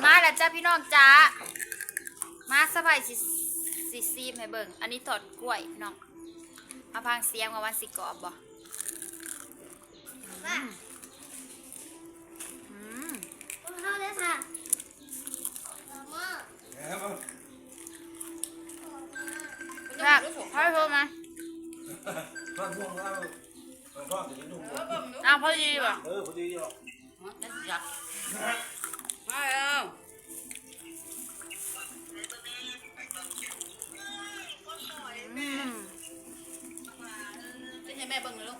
ມາແລ້ວຈ້າພີ່ນ້ອງຈ້າ ມາ ສະໃພຊິ ຊິຊີມໃຫ້ເບິ່ງ. ອັນນີ້ທອດກ້ວຍພີ່ນ້ອງ ມາຟັງສຽງວ່າມັນຊິກອບບໍ່. ອືມ ອືມ ຂອງເຮົາເດີຄ່ະ ແຊບ ໃຫ້ໂທມາ ເອົາພໍດີບໍ່? ເອີ ພໍດີຢູ່ດອກ ມາແລ້ວ ອືມ ກິນໃຫ້ແມ່ເບິ່ງເດີລູກ.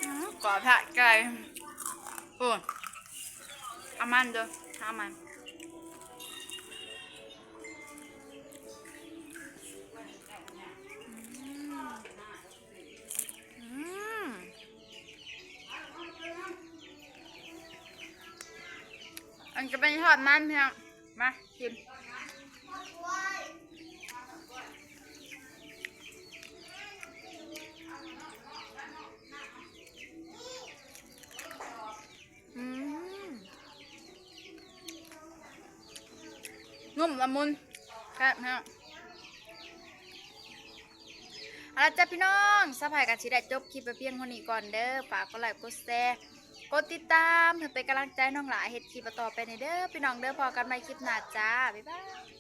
ອືມ ກອບແທ້ໄກ່ ໂອ້ຍ ເອົາມັນເດີ ເອົາມັນ ອືມ ອືມ ອັນນີ້ກະເປັນທອດມັນພີ່ນ້ອງ ມາ ກິນ ອືມ ນຸ້ມລະມຸນ ແຊບແຮງ. ເອົາລະຈ້າພີ່ນ້ອງ ສະໃພກະຊິໄດ້ຈົບຄລິບໄປພຽງເທົ່ານີ້ກ່ອນເດີ. ຝາກກົດໄລກົດແຊ ກົດຕິດຕາມ ເພື່ອເປັນກຳລັງໃຈນ້ອງຫຼ້າເຮັດຄລິບຕໍ່ໄປແດ່ເດີພີ່ນ້ອງເດີ. ພໍ້ກັນໃໝ່ຄລິບໜ້າຈ້າ ບາຍບາຍ.